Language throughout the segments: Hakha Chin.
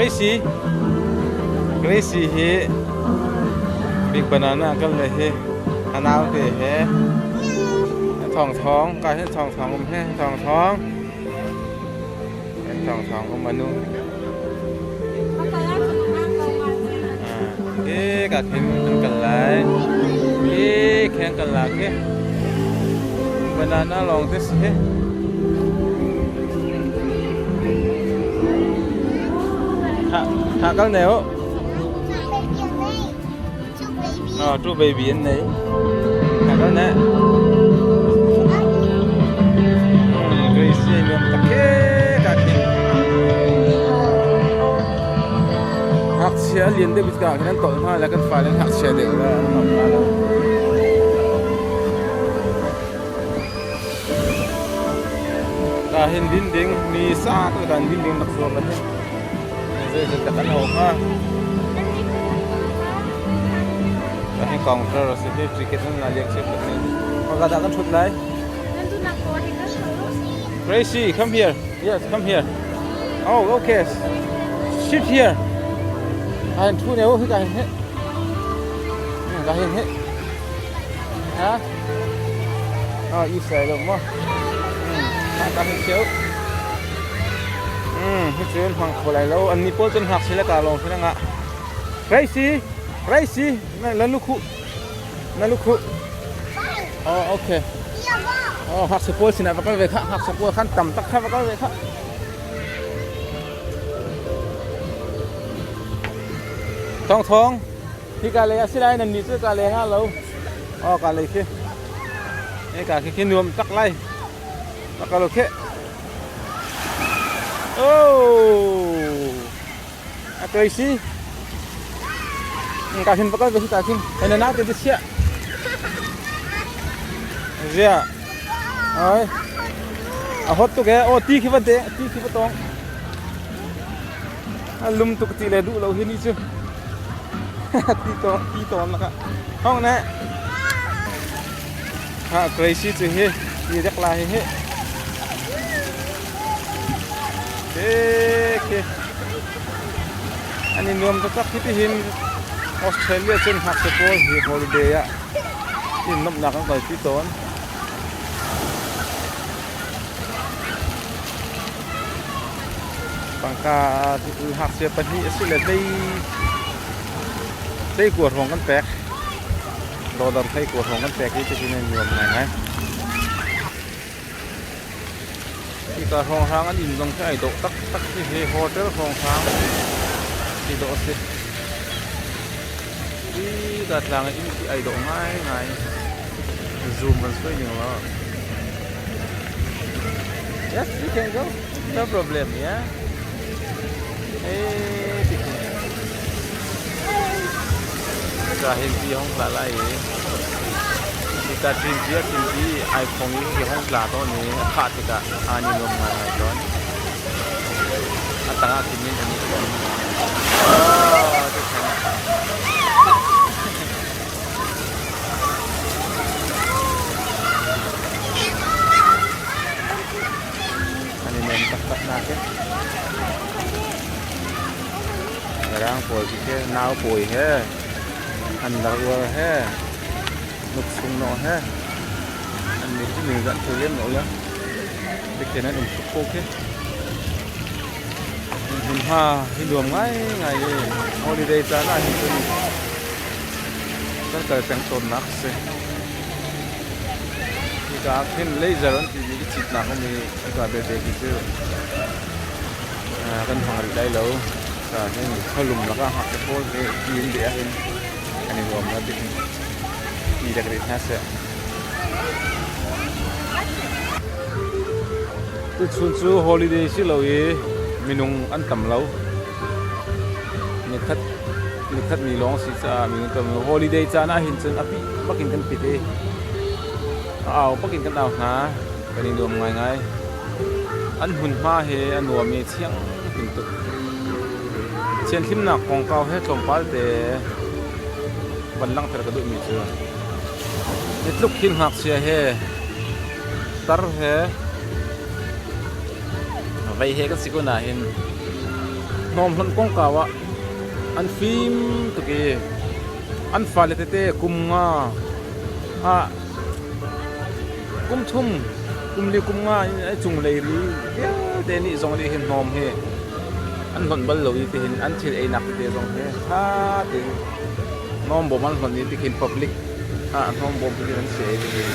Gracie Gracie hi Big Banana kan le hi a nau te he thong thong ka hin thong thong um he thong thong thong thong um anu Ke ka khin an kal lai ke kheng kal la ke banana lawng te si he Tha tha kal ne o Oh, two baby an nei. Tha kal ne. Gracie nuam tak ke ka khin. Ngakchia lian deuh tikah khin an tolh hna le kan fale ngakchia deuh le an nuam hna lo. Ka hin din ding mi sa tu kan din ding nak zuam hin. Zei zei tak an ho hnga. Ka hin counter a si hi ticket nan la liak chep ni. Ka dah kan thut lai. Gracie, come here. Yes, come here. Oh, okay. Sit here. Ka hin thu ne hi ka hin he. Ka hin he. Ha? Oh, i sai lo mo. Ka hin cheu. Hi cun hmang kho lai lo. An ni pawl cun hngak sila ka lawng sin nga. Gracie, Gracie, na lukhu. Na lukhu. Oh, okay. Oh, ngakchia pawl sinah va kal ve khah. Ngakchia pawl khan tam tak kha va kal ve khah. Thong thong. Hi ka lei a si lai nan ni cu ka leng ah lo. Oh, ka lei khi. He ka khi khi nuam tak lai. Tak lo khi. Oh. A crazy. Ka hin va kal ve hi ka khin. Hei na nau te ti chiah. Zia. Oi. A hot tuk e. O ti khi va de, ti khi va tong. A lum tuk ti le duh lo hi ni cu. Ti to ti ton laka. Hong ne. Ha crazy chu hi. Ti dek la hi hi. Ke ke. An i nuam taktak hi tihin Australia cun ngakchia pawl hi holiday ah in nuamhnak an kalpi tawn. Tangka ngakchia pahnih a si le hlei hlei kua hrawng kan pek. Dollar hlei kua hrawng kan pek hi tihin an nuam ngaingai. Hika hrawnghrang an inn zong khi ai dawh taktak hi hi hotel hrawnghrang si dawh a si. Hi ka tlang i inn khi ai dawh ngaingai. Zoom kan suai ning law. Yes, you can go. No problem, yeah. Hey, ti Ka hin ti hong tla lai i hika ṭinpi a ṭinpi i ai phong i hi hong tla tawn i a khah tikah aa ni nuam ngaingai tawn. A tangah khin in an i ṭin. Oh, ti khan. An i nuam taktak na ke. Mirang pawl khi khi nau pawi he an lar uar he nuk sung nawh he an nih cu ningzah an thei lem lo le tikhin an um tuk ko khi hmunhma hi nuam ngaingai i holiday caan ah hin cun kan kal peng tawnnak a si. Hika ah khin laser an timi i citnak um i hika belte khi cu kan hmang rih lai lo. Ka hin khualum lakah ngakchia pawl hi ti in beh ahhin an i nuam lo ti hin ti dek rih hna seh. Tuchun cu holiday si lo i minung an tam lo. Nikhat nikhat ni lawng si caah minung tam lo. Holiday caan ahhin cun a pih bak in kan pit i a au bak in kan au hna. Kan i nuam ngaingai. An hmunhma hi a nuam i thiang tuk. Thianhlimnak kongkau he tlawmpal te van langhter ka duhmi cu nitluk hin ngakchia he tar he vei he kan si ko nain Hnawm hlonh kongkau ah an fim tuk i an fale tete kum nga ah kum thum kum li kum nga in a cunglei ri vialte nih zong nih hin hnawm hi an hlonh bal lo i tihin an thil einak tete zong hi ṭha tein hnawm bawm an hlonh i tikhin public ah hnawm bawm hi an si ei tihin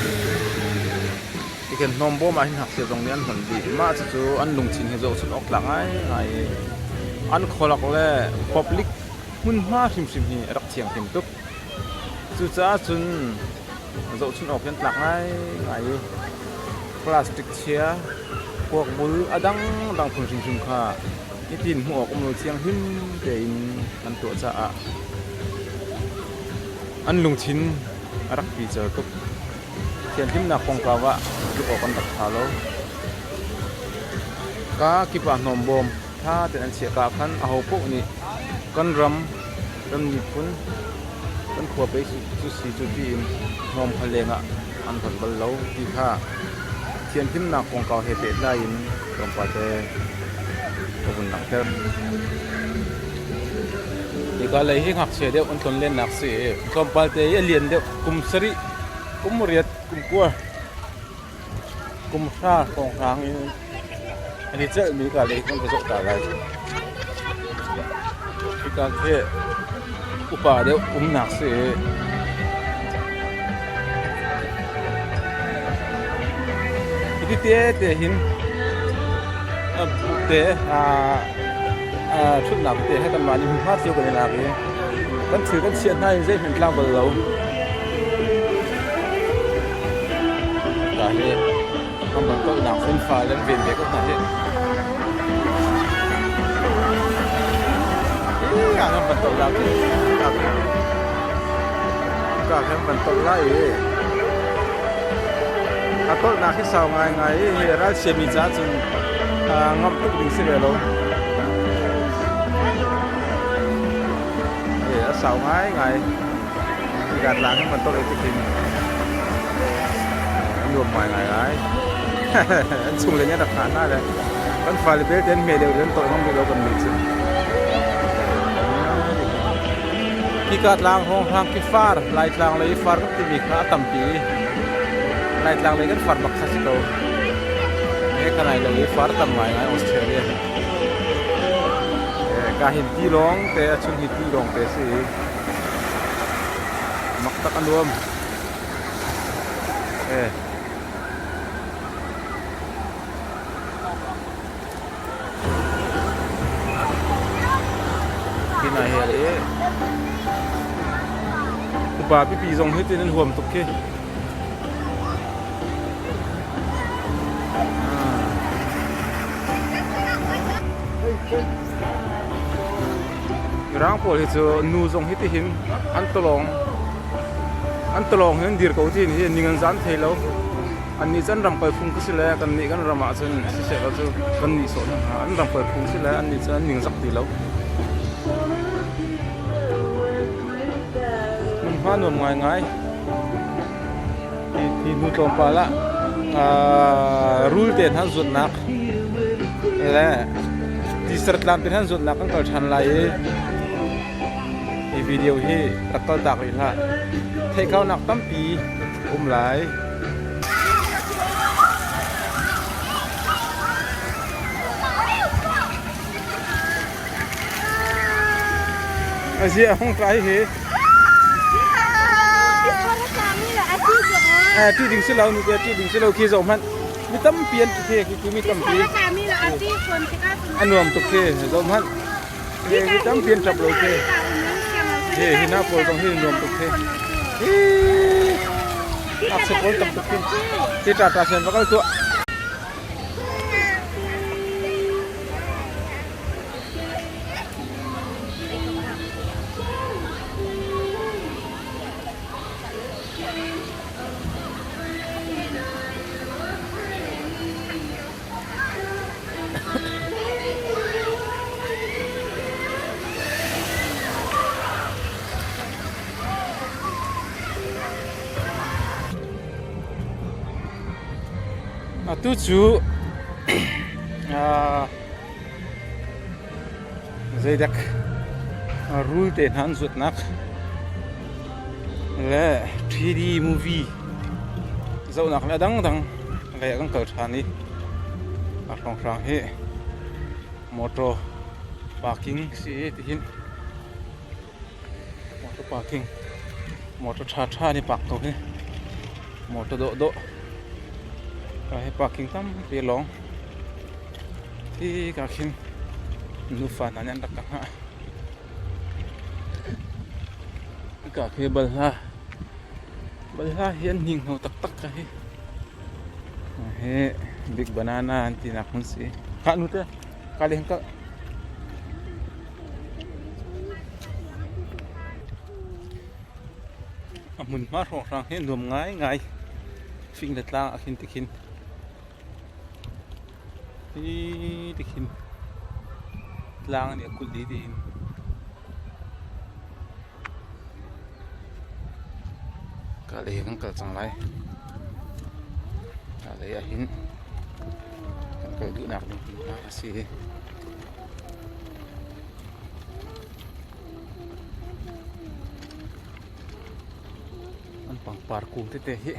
tikhin hnawm bawm ah hin ngakchia zong nih an hlonh dih. Mah cucu an lungthin hi zohchunh awk tlak ngaingai i an khualak le public hmunhma hrimhrim hi a rak thianghlim tuk. Cucaah cun zohchunh awk hi an tlak ngaingai i plastic chia, kuakbul a dangdang phun hrimhrim kha nitin hmuh awk um lo thianghlim tein an tuah caah an lungthin a rak pical tuk. Thianhlimnak kongkau ah tluk awk an rak ṭha lo. Ka kip ah hnawmbawm ṭha tein an chiah ka ah khan ahopaoh nih kan ram, kan miphun, kan khua pei cu si cu tiin hnawm kha lengah an hlonh bal lo ti kha thianhlimnak kongkau he pehtlai in tlawmpal te ka vun langhter. Hika lei hi ngakchia deuh an tlonlennak si i tlawmpal te i a lian deuh kum sarih, kum riat, kum kua, kum hra hrawnghrang in an i celhmi ka lei kan va zoh ta lai. Hika khi upa deuh umnak si i hiti te te hin te ṭhutnak te he kanmah nih hmunhma cio kan i lak i kan thil kan chiah hna in zeihmanh tlang bal lo. Ta hi kan bang tolnak phunfa le an ven ve ko hna hi. Hi kan van tolh lai ka kan van tolh lai i a tolhnak hi sau ngaingai i hi ralchiami caah cun ngamh tuk ding si ve lo. A sau ngaingai. Hika tlang hi man tolh i tikhin a nuam ngaingai lai. An chung le nih an rak hngah hna le kan fale belte an hme deuh le an tolh ngam rih lo kan nih cu. Hika tlang hrawnghrang khi far, Laitlang lei far kan timi kha a tampi i Laitlang lei kan far bak kha si ko. He ka nai lo i far tam ngaingai Australia hi. Ka hin ti lawng te a chung hi ti lawng te si i mak tak a nuam. Eh. Hi nai he le upa pipi zong hi tin an huam tuk khi. Mirang pawl hi cu nu zong hi tihin an tawlawng an tawlawng hin an dir ko ti hi ning an zan thei lo. Annih cu an ram kalphung khi si le kannih kan ram ahcun siseh law cu kan nihsawh hna hnga. An ram kalphung si le annih cu an ningzak ti lo. Hmunhma nuam ngaingai. Hi hnu tlawmpal ah rul te hna zuatnak le tisar tlam te hna zuatnak kan kal ṭhan lai i hi video hi rak kal tak rih hlah. Theihkaunak tampi um lai. Aziah hung tlai hi. Eh, ti ding si lo nu te ti ding si lo khi zoh hmanh. Mi tampi an ti khi khi mi tampi. A nuam tuk khi zoh hmanh. Hi mi tampi an ṭap lo khi. Hi hi na pawl zong hi nuam tuk khi. Hi. Ak se pawl tam tuk khi. Ti ta ta sen va kal tuah. Atu cu Zeidek rul te hna an zuatnak le 3D movie zohnak le a dangdang lei ah kan kal ṭhan i a hrawnghrang hi motor parking si i tihin motor parking motor ṭhaṭha an i park ko hi motor dawhdawh hi parking tampi a lawng hi ka khin nufa hna nih an rak ka hngah hika khi balhla balhla hi an hninghno taktak ka hi hi big banana an tinak hmun si hngah nu te ka leng ka A hmunhma hrawnghrang hi a nuam ngaingai. Fing le tlang ah khin tikhin hi tikhin tlang nih a kulh dih tiin ka lei kan kal cang lai. Ka lei ah hin kan kal duhnak ding hmunhma a si. An pangpar kung tete hi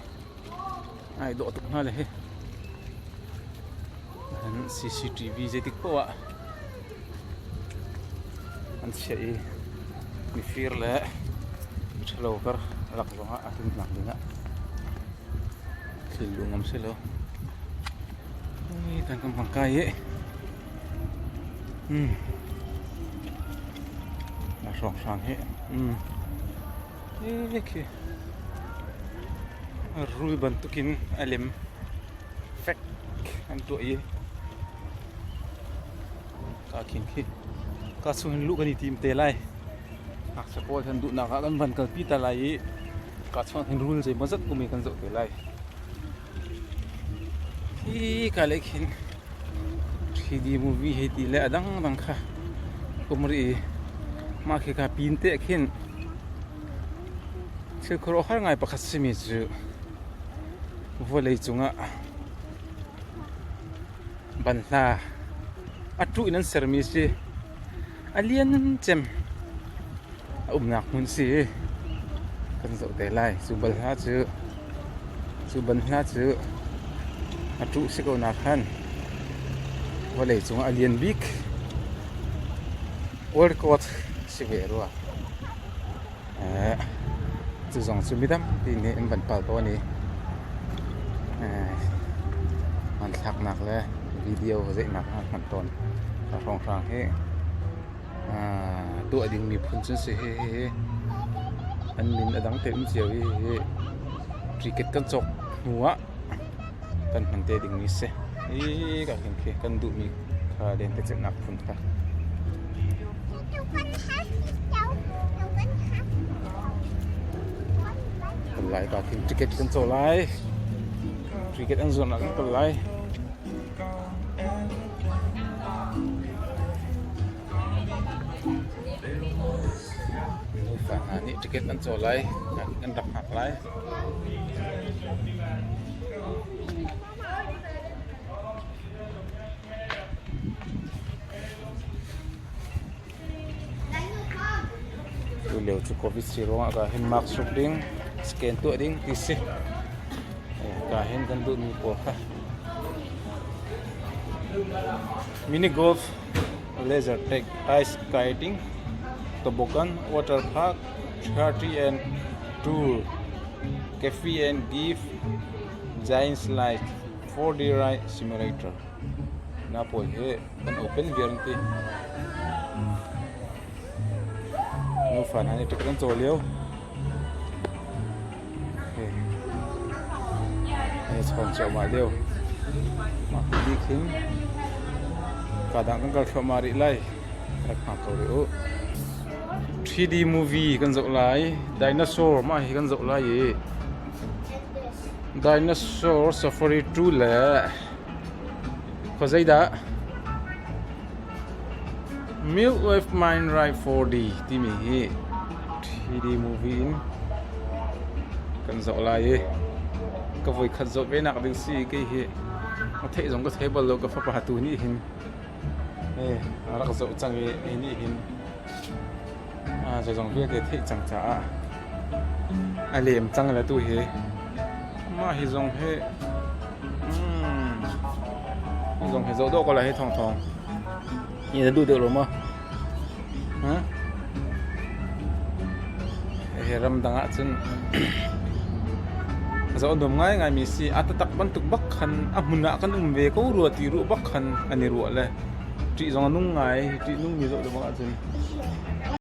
ai dawh tuk hna le hi. An CCTV zeitik paoh ah an chiah i mifir le miṭhalo kar lak zongah a himnak dingah thil lu ngam si lo. Kan kan hmang kai i Na hrawnghrang hi hi khi rul bantukin a lem fek an tuah i ka khin khi ka chung hin luh kan i tim te lai. Ngakchia pawl kan duhnak ah kan van kalpi ta lai i ka chung hin rul zeimawzat um i kan zoh te lai. Hi ka lei khin 3D movie hei ti le a dangdang kha um rih i mah khika pin te khin thil khuaruahhar ngai pakhat simi cu vawlei cungah banhla a ṭuh in an sermi si. A lian cem a umnak hmun si kan zoh te lai. Cu balhla cu cu banhla cu a ṭuh si ko nak khan vawlei cungah a lian bik world record si ve rua. Cu zong cu mi tampi nih an van pal tawn i hmanthlaknak le video zeihnak ah an hman tawn. A hrawnghrang hi tuah dingmi phun cu an si. Hihi an min a dang te um cio i hihi ticket kan cawk hnu ah kan hman te dingmi si. Hi ka hin khi kan duhmi kha lentecelhnak phun kha. Kal lai ka khin ticket kan caw lai. Ticket an zuarnak kan kal lai. Nufa hna nih ticket an caw lai. An rak hngak lai. Tulio cu Covid si ruangah ka hin mark suk ding, scan tuah ding ti si. Ka hin kan duhmi pawl kha. Mini golf, laser tag, ice skating, toboggan, water park, charity and tour, cafe and gift, giant slide, 4D ride simulator. Na pawl hi kan open viar an ti. Nufa hna nih ṭik an caw lio. Hei chawn cuahmah lio. Mah hi khin ka dang kan kal thluahmah rih lai. Rak hngak ko rih u. 3D movie kan zoh lai. Dinosaur mah hi kan zoh lai i Dinosaur Safari 2 le khuazeidah Milk Wave Mine Ride 4D timi hi 3D movie in kan zoh lai i ka voikhat zoh ve nak ding si kei hi ka theih zong ka thei bal lo ka fapa tu nih hin. Hi a rak zoh cang i hi nih hin zeizong vialte theih cang caah a lem cang le tu hi. Mah hi zong hi hi zong hi zoh dawh ko lai hi thawngthawng. Hi na duh deuh lo maw? Hi ramdang ahcun zoh a nuam ngaingaimi si. A taktak bantuk bak khan a hmun ah kan um ve ko rua ti ruah bak khan an i ruah le ṭih zong a nung ngai. Ṭih nungmi zoh deuh bak ahcun.